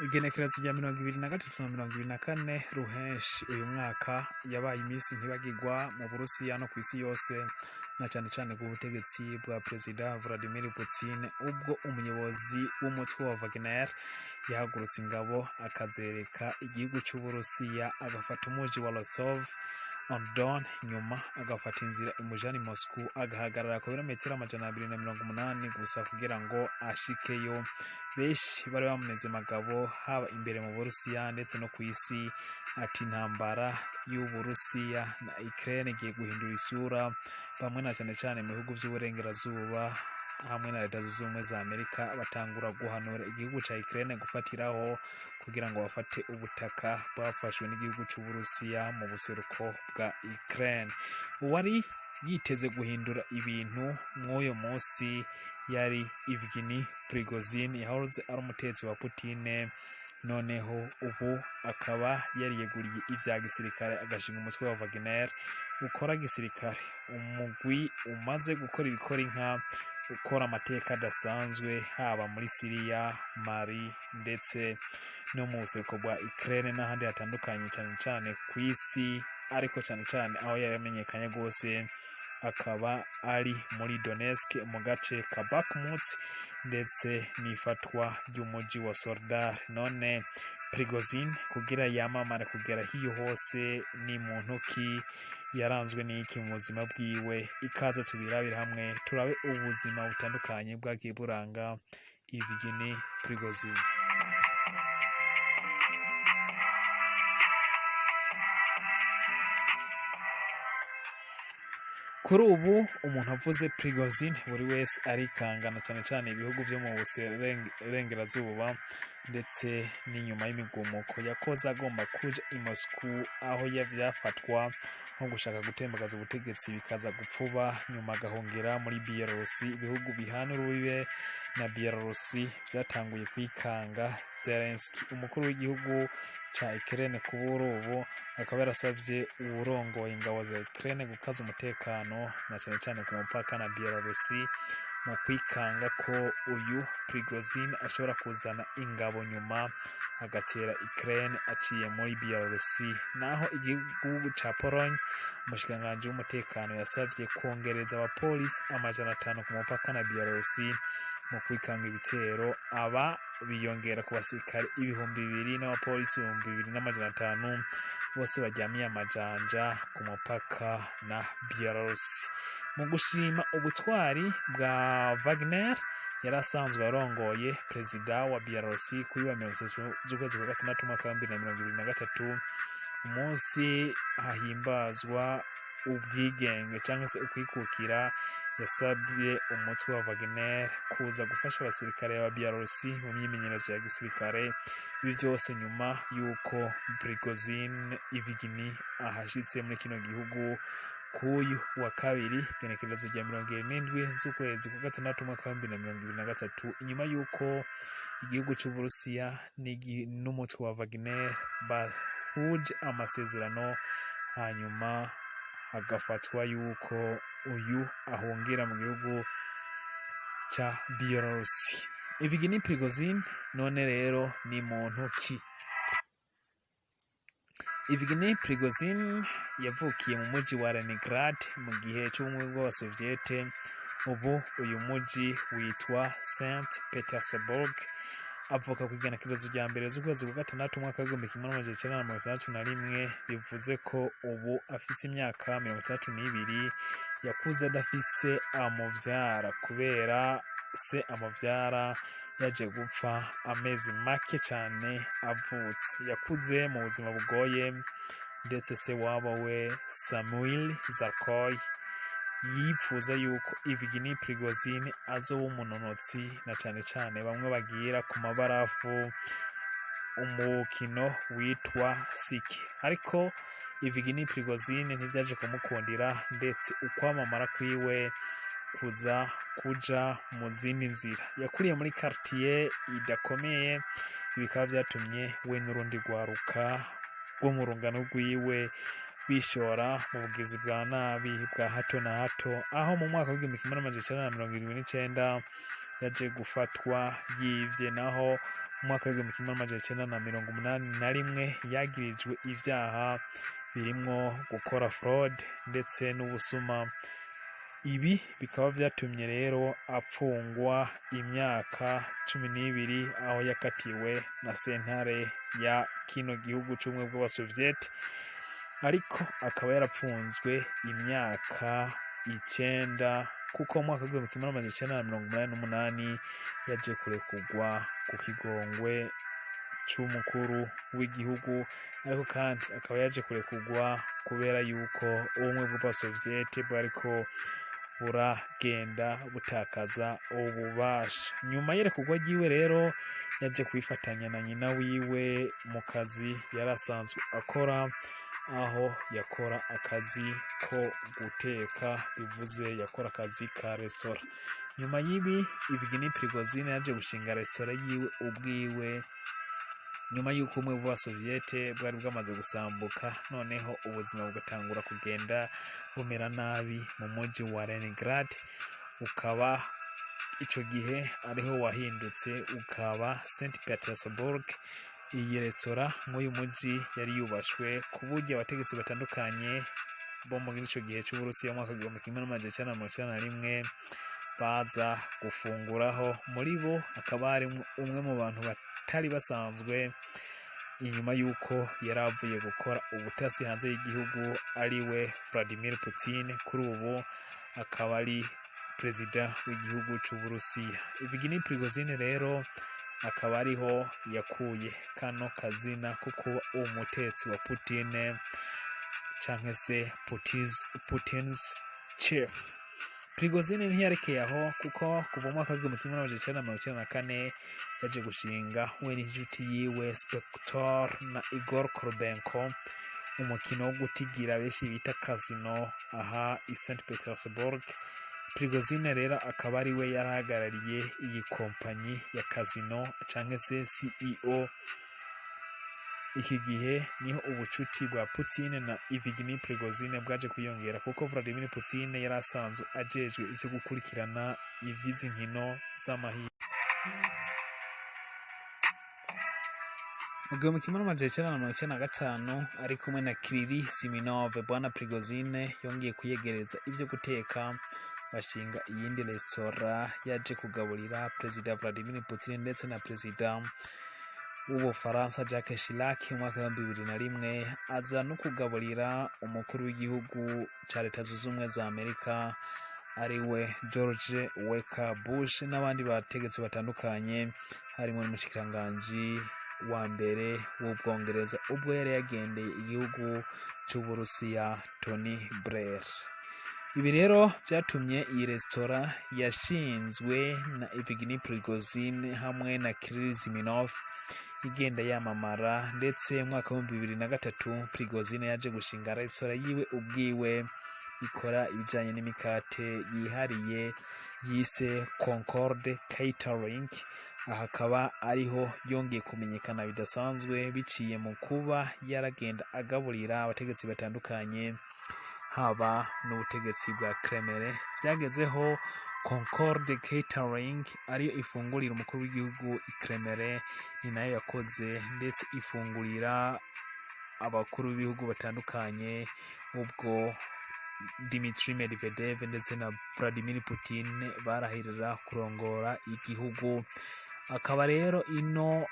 Igenekerezo rya 23 na 24 Ruhenshi uyu mwaka yabaye iminsi ntibagirwa mu Burusiya no ku isi yose, na cane cane ku butegetsi bwa Perezida Vladimir Putin, ubwo umuyobozi w'umutwe wa Wagner yahagurutse ingabo akazereka igihugu c'Uburusiya, agafata umuji wa Rostov on Don, nyuma agafata inzira imujana i Moscow, agahagarara ku birometero 280 gusa kugira ngo ashikeyo. Benshi bari bameze magabo, haba imbere mu Burusiya ndetse no ku isi, ati intambara y'Uburusiya na Ukraine igiye guhindura isura. Bamwe, na cane cane mu bihugu vy'uburengerazuba hamwe na Leta Zunze Ubumwe za Amerika, batangura guhanura igihugu ca Ukraine gufatiraho kugira ngo bafate ubutaka bwafashwe n'igihugu c'Uburusiya mu buseruko bwa Ukraine. Uwari yiteze guhindura ibintu mw'uyo munsi yari Evgeny Prigozhin, yahoze ari umutetsi wa Putin, noneho ubu akaba yariyeguriye ivya gisirikare, agashinga umutwe wa Wagner ukora gisirikare, umugwi umaze gukora ibikora inka, ukora amateka adasanzwe haba muri Syria, Mali ndetse no mu buseruko bwa Ukraine n'ahandi hatandukanye, cane cane ku isi, ariko cane cane aho yari yamenyekanye rwose akaba ari muri Donetsk mu gace ka Bakhmut ndetse n'ifatwa ry'umuji wa Soledar. None Prigozhin kugira yamamare kugera hiyo hose ni muntu ki? Yaranzwe n'iki mu buzima bwiwe? Ikaze tubirabire hamwe, turabe ubuzima butandukanye bwagiye buranga Evgeny Prigozhin. Kuri ubu umuntu avuze Prigozhin buri wese arikangana, cane cane ibihugu vyo mu burengerazuba, ndetse n'inyuma y'imigumuko yakoze agomba kuja i Moscow, aho vyafatwa nko gushaka gutembagaza ubutegetsi, bikaza gupfuba, nyuma agahungira muri Bielorusi. Ibihugu bihana urubibe na Bielorusi vyatanguye kwikanga Zelensky, umukuru w'igihugu ca Ukraine. Kuri ubu akaba yarasavye uwurongoye ingabo za Ukraine gukaza umutekano na cane cane ku mupaka na Bielorusi, mu kwikanga ko uyu Prigozhin ashobora kuzana ingabo nyuma agatera Ukraine aciye muri Bielorusi. Naho igihugu ca Pologne, umushikiranganji w'umutekano yasavye kwongereza abapolisi 500 ku mupaka na Bielorusi mu kwikanga ibitero. Aba biyongera ku basirikare 2000 n'abapolisi 2500 bose baryamiye amajanja ku mupaka na Bielorusi. Mu gushima ubutwari bwa Wagner yari asanzwe arongoye, perezida wa Bielorusi kuri wa 30 z'ukwezi kwa gatandatu umwaka wa 2023, umunsi hahimbazwa ubwigenge cyangwa se ukwikukira, yasabye umutwe wa Wagner kuza gufasha abasirikare ba Bielorusi mu myimenyerezo ya gisirikare. Ibi byose nyuma y'uko Prigozhin Evgeny ahashitse muri kino gihugu kuyu wa kabiri, igenekerezo rya 77 z'ukwezi kwa gatandatu umwaka wa 2023, inyuma y'uko igihugu c'Uburusiya n'umutwe wa Wagner bahuje amasezerano, hanyuma hagafatwa yuko uyu ahungira mu gihugu ca Bielorusi. Evgeny Prigozhin none rero ni muntu ki? Evgeny Prigozhin yavukiye mu muji wa Leningrad mu gihe c'ubumwe bw'Abasoviete. Ubu uyu muji witwa St Petersburg. Avuka ku igenekerezo rya 1 z'ukwezi kwa gatandatu umwaka w'1961, bivuze ko ubu afise imyaka 62. Yakuze adafise amuvyara kubera se amuvyara yaje gupfa amezi make cane avutse. Yakuze mu buzima bugoye, ndetse se wabo we Samuel Zarkoy yipfuza yuko Evgeny Prigozhin azoba umunonotsi, na cane cane bamwe bagira ku mabarafu, umukino witwa ski. Ariko Evgeny Prigozhin ntivyaje kumukundira, ndetse ukwamamara kwiwe kuza kuja mu zindi nzira. Yakuriye muri quartier idakomeye, ibi bikaba vyatumye we n'urundi rwaruka rwo mu rungano rwiwe bishora mu bugizi bwa nabi bwa hato na hato, aho mu mwaka w'1979 yaje gufatwa yivye, naho mu mwaka w'1981 yagirijwe ivyaha birimwo gukora fraude ndetse n'ubusuma. Ibi bikaba vyatumye rero apfungwa imyaka 12, aho yakatiwe na sentare ya kino gihugu c'ubumwe bw'Abasoviete, ariko akaba yarapfunzwe imyaka 9, kuko mu mwaka w'1988 yaje kurekurwa ku kigongwe c'umukuru w'igihugu. Ariko kandi akaba yaje kurekurwa kubera yuko ubumwe bw'Abasoviete bwariko buragenda butakaza ububasha. Nyuma y'irekurwa ryiwe rero, yaje kwifatanya na nyina wiwe mu kazi yari asanzwe akora, aho yakora akazi ko guteka, bivuze yakora akazi ka resitora. Nyuma y'ibi, Evgeny Prigozhin yaje gushinga resitora yiwe ubwiwe nyuma y'uko ubumwe bw'Abasoviete bwari bwamaze gusambuka, noneho ubuzima bugatangura kugenda bumera nabi mu mujyi wa Leningrad, ukaba ico gihe ariho wahindutse ukaba St Petersburg. Iyi resitora nk'uyu mujyi yari yubashwe ku buryo abategetsi batandukanye bo muri ico gihe c'Uburusiya mu mwaka w'1991 baza gufunguraho. Muri bo hakaba harimwo umwe mu bantu batari basanzwe, inyuma y'uko yari avuye gukora ubutasi hanze y'igihugu, ariwe Vladimir Putin, kuri ubu akaba ari perezida w'igihugu c'Uburusiya. Evgeny Prigozhin rero akaba ariho yakuye kano kazina ko kuba umutetsi wa Putin, canke se Putin's chef. Prigozhin ntiyarekeye aho, kuko kuva mu mwaka w'1994 yaje gushinga we n'inshuti yiwe Spector na Igor Korbenko umukino wo gutigira benshi bita casino aha i St Petersburg. Prigozhin rero akaba ari we yarahagarariye iyi kompanyi ya casino canke se CEO. Iki gihe niho ubucuti bwa Putin na Evgeny Prigozhin bwaje kwiyongera, kuko Vladimir Putin yari asanzwe ajejwe ivyo gukurikirana ivy'izi nkino z'amahirwe. Mu 1995, ari kumwe na Kirill Siminov, Bwana Prigozhin yongeye kuyegereza ivyo guteka, bashinga iyindi resitora yaje kugaburira Perezida Vladimir Putin ndetse na Perezida w'Ubufaransa Jacques Chirac mu mwaka w'2001, aza no kugaburira umukuru w'igihugu ca Leta Zunze Ubumwe za Amerika, ariwe George Walker Bush, n'abandi bategetsi batandukanye, harimo n'umushikiranganji wa mbere w'Ubwongereza ubwo yari yagendeye igihugu c'Uburusiya, Tony Blair. Ibi rero vyatumye iyi resitora yashinzwe na Evgeny Prigozhin hamwe na Kirill Ziminov igenda yamamara, ndetse mu mwaka w'2003 Prigozhin yaje gushinga resitora yiwe ubwiwe ikora ibijanye n'imikate yihariye yise Concorde Catering. Aha akaba ariho yongeye kumenyekana bidasanzwe, biciye mu kuba yaragenda agaburira abategetsi batandukanye, haba n'ubutegetsi bwa Kremlin. Vyagezeho Concorde Catering ariyo ifungurira umukuru w'igihugu i Kremlin, ni nayo yakoze ndetse ifungurira abakuru b'ibihugu batandukanye, ubwo Dmitry Medvedev ndetse na Vladimir Putin barahirira kurongora igihugu. Akaba rero ino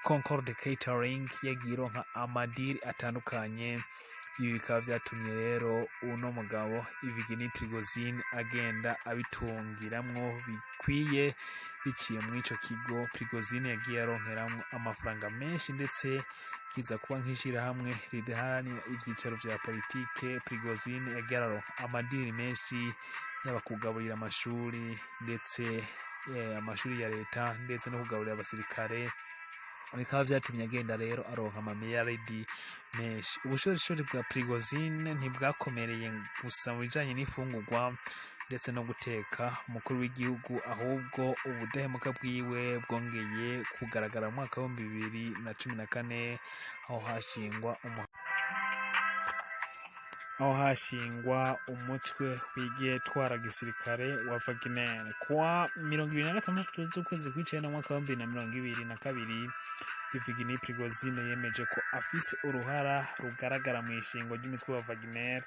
Concorde Catering yagiye ironka amadiri atandukanye. Ibi bikaba vyatumye rero uno mugabo Evgeny Prigozhin agenda abitungiramwo bikwiye biciye muri ico kigo. Prigozhin yagiye aronkeramwo amafaranga menshi, ndetse kiza kuba nk'ishirahamwe ridaharanira ivyicaro vya politike. Prigozhin yagiye araronka amadiri menshi, yaba kugaburira amashuri, ndetse amashuri ya leta, ndetse no kugaburira abasirikare. Bikaba vyatumye agenda rero aronka amamiliyaridi menshi. Ubushorishori bwa Prigozhin ntibwakomereye gusa mu bijanye n'ifungurwa ndetse no guteka umukuru w'igihugu, ahubwo ubudahemuka bwiwe bwongeye kugaragara mu mwaka w'2014, aho hashingwa aho hashingwa umutwe w'igetwara gisirikare wa Wagner. Kuwa 26 z'ukwezi kw'icenda umwaka wa 2022, Yevgeny Prigozhin yemeje ko afise uruhara rugaragara mu ishingwa ry'umutwe wa Wagner.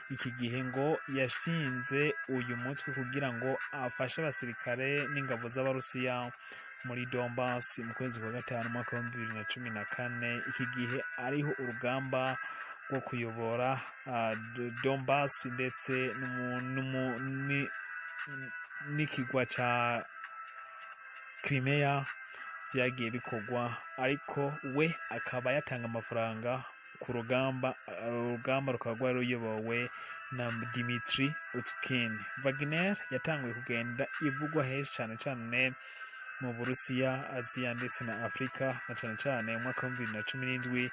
Iki gihe ngo yashinze uyu mutwe kugira ngo afashe abasirikare n'ingabo z'Abarusiya muri Donbass mu kwezi kwa gatanu umwaka wa 2014. Iki gihe ariho urugamba rwo kuyobora Donbass ndetse n'ikigwa ca Crimea vyagiye bikorwa, ariko we akaba yatanga amafaranga ku rugamba, urugamba rukaba rwari ruyobowe na Dimitri Utkin. Wagner yatanguye kugenda ivugwa henshi, cane cane mu Burusiya, Aziya ndetse na Afrika, na cane cane mu mwaka wa 2017,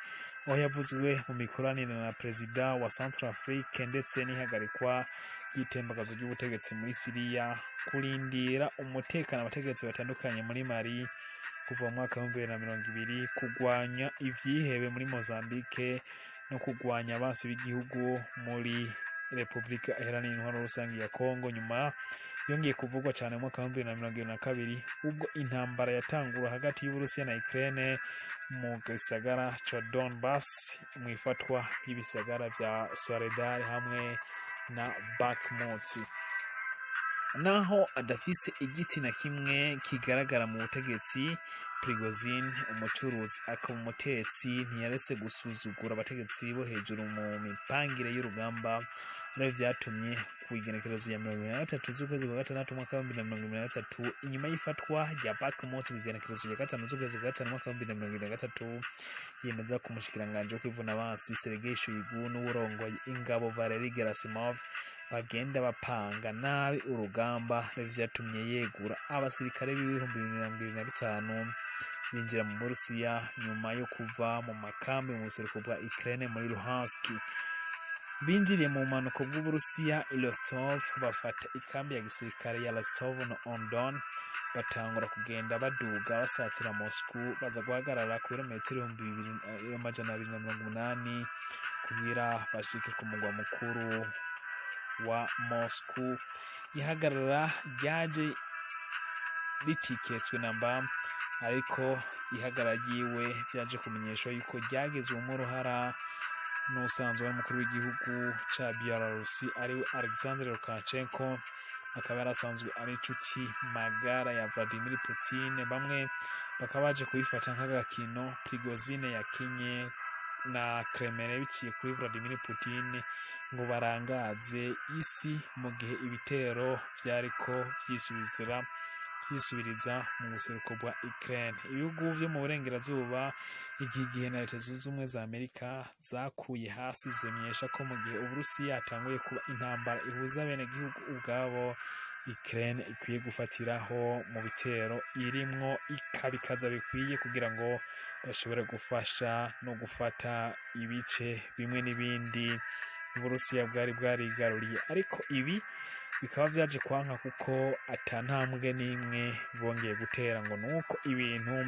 aho yavuzwe mu mikoranire na perezida wa Centrafrique, ndetse n'ihagarikwa ry'itembagazo ry'ubutegetsi muri Siriya, kurindira umutekano abategetsi batandukanye muri Mali kuva mu mwaka wa 2020, kugwanya ivyihebe muri Mozambique no kugwanya abansi b'igihugu muri Repubulika Iharanira Intwaro Rusange ya Kongo. Nyuma yongeye kuvugwa cyane mu mwaka wa 2022, ubwo intambara yatangura hagati y'Uburusiya na Ukraine mu gisagara ca Donbass, mu ifatwa ry'ibisagara vya Soledar hamwe na Bakhmut. Naho adafise igiti na kimwe kigaragara mu butegetsi, Prigozhin, umucuruzi akaba umutetsi, ntiyaretse gusuzugura abategetsi bo hejuru mu mipangire y'urugamba. Arivyo vyatumye ku igenekerezo ya 23 z'ukwezi kwa gatandatu umwaka wa 2023, inyuma y'ifatwa rya Bakhmut ku igenekerezo rya 5 z'ukwezi kwa gatanu umwaka wa 2023, yemeza ko umushikiranganji wo kwivuna abansi Sergei Shoigu n'uwurongoye ingabo Valery Gerasimov bagenda bapanga nabi urugamba. Arivyo vyatumye yegura abasirikare 25,000 binjira mu Burusiya nyuma yo kuva mu makambi mu buseruko bwa Ukraine muri Luhansk. Binjiriye mu bumanuko bw'Uburusiya i Rostov, bafata ikambi ya gisirikare ya Rostov on Don, batangura kugenda baduga basatira Moscow, baza guhagarara ku birometero 2280 kugira bashike ku mugwa mukuru wa Moscow. Ihagarara ryaje ritiketswe namba, ariko ihagarara ryiwe vyaje kumenyeshwa yuko ryagizwemo uruhara n'usanzwe ari umukuru w'igihugu ca Belarus, ariwe Alexander Lukashenko, akaba yarasanzwe ari inshuti magara ya Vladimir Putin. Bamwe bakaba baje kubifata nk'agakino Prigozhin yakinye na Kremlin biciye kuri Vladimir Putin ngo barangaze isi mu gihe ibitero vyariko vyisubiriza mu buseruko bwa Ukraine. Ibihugu vyo mu burengerazuba igihe gihe na Leta Zunze Ubumwe za Amerika zakuye hasi, zimenyesha ko mu gihe Uburusiya hatanguye kuba intambara ihuza abenegihugu ubwabo, Ukraine ikwiye gufatiraho mu bitero irimwo ikabikaza bikwiye kugira ngo bashobore gufasha no gufata ibice bimwe n'ibindi Uburusiya bwari bwarigaruriye. Ariko ibi bikaba vyaje kwanka, kuko ata ntambwe n'imwe bongeye gutera, ngo nuko ibintu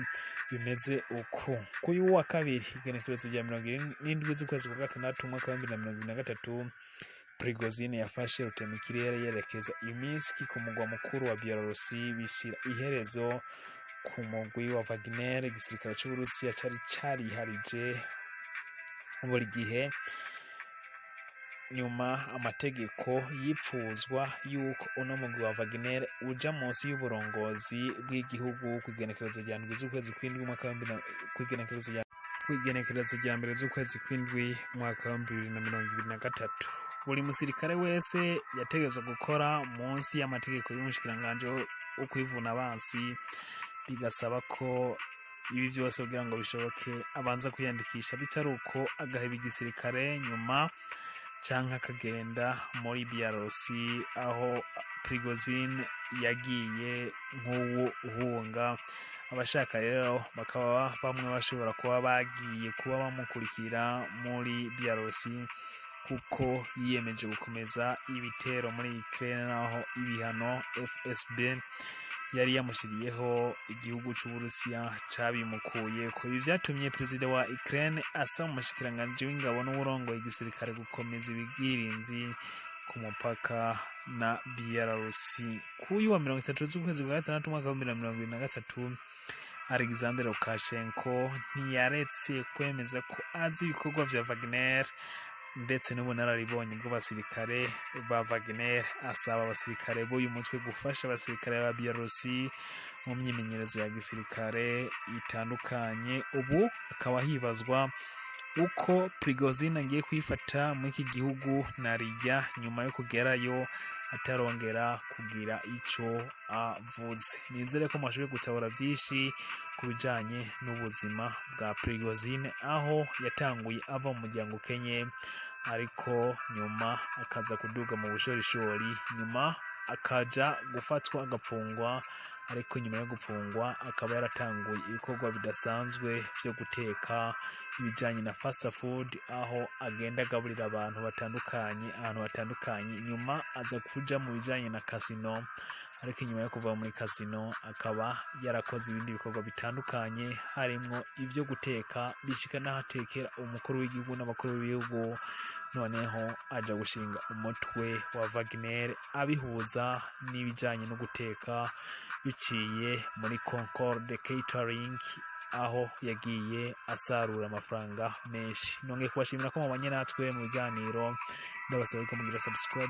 bimeze uku. Kuri wa kabiri, igenekerezo rya 77 z'ukwezi kwa gatandatu umwaka wa 2023, Prigozhin yafashe rutemikirere yerekeza i Minsk ku mugwa mukuru wa Belarusi, bishira iherezo ku mugwi wa Wagner. Igisirikare c'Uburusiya cari cariharije buri gihe nyuma amategeko yipfuzwa yuko uno mugwi wa Wagner uja munsi y'uburongozi bw'igihugu ku igenekerezo rya 7 z'ukwezi kw'indwi umwaka wa kw'igenekerezo rya 1 z'ukwezi kw'indwi umwaka wa 2023. Buri musirikare wese yategerezwa gukora munsi y'amategeko y'umushikiranganji wo kwivuna abansi, bigasaba ko ibi vyose kugira ngo bishoboke abanza kwiyandikisha, bitari uko agaheba igisirikare nyuma canke akagenda muri Belarusi, aho Prigozhin yagiye nk'uwu uhunga. Abashaka rero bakaba bamwe bashobora kuba bagiye kuba bamukurikira muri Belarusi, kuko yiyemeje gukomeza ibitero muri Ukraine naho ibihano FSB Yari yamushiriyeho igihugu c'Uburusiya cabimukuyeko. Ibi vyatumye perezida wa Ukraine asaba umushikiranganji w'ingabo n'uwurongoye igisirikare gukomeza ibwirinzi ku mupaka na Belarusi. Kuyu wa 30 z'ukwezi kwa gatandatu umwaka wa 2023, Alexander Lukashenko ntiyaretse kwemeza ko azi ibikorwa vya Wagner ndetse n'ubunararibonye bw'abasirikare ba Wagner, asaba abasirikare b'uyu mutwe gufasha abasirikare ba Belarusi mu myimenyerezo ya gisirikare itandukanye. Ubu akaba hibazwa uko Prigozhin agiye kwifata muri iki gihugu na rijya nyuma yo kugerayo atarongera kugira ico avuze. Nizere ko mwashoboye gutabura byinshi ku bijanye n'ubuzima bwa Prigozhin, aho yatanguye ava mu muryango ukenye, ariko nyuma akaza kuduga mu bushorishori, nyuma akaja gufatwa agapfungwa, ariko nyuma yo gupfungwa akaba yaratanguye ibikorwa bidasanzwe byo guteka ibijyanye na fast food, aho agenda agaburira abantu batandukanye ahantu hatandukanye. Nyuma aza kuja mu bijyanye na casino, ariko inyuma yo kuva muri casino akaba yarakoze ibindi bikorwa bitandukanye, harimwo ibyo guteka bishika n'ahatekera umukuru w'igihugu n'abakuru b'ibihugu. Noneho aja gushinga umutwe wa Wagner abihuza n'ibijyanye no guteka biciye muri Concorde Catering, aho yagiye asarura amafaranga menshi. Nongeye kubashimira ko mubanye natwe mu biganiro, ndabasaba ko mugira subscribe.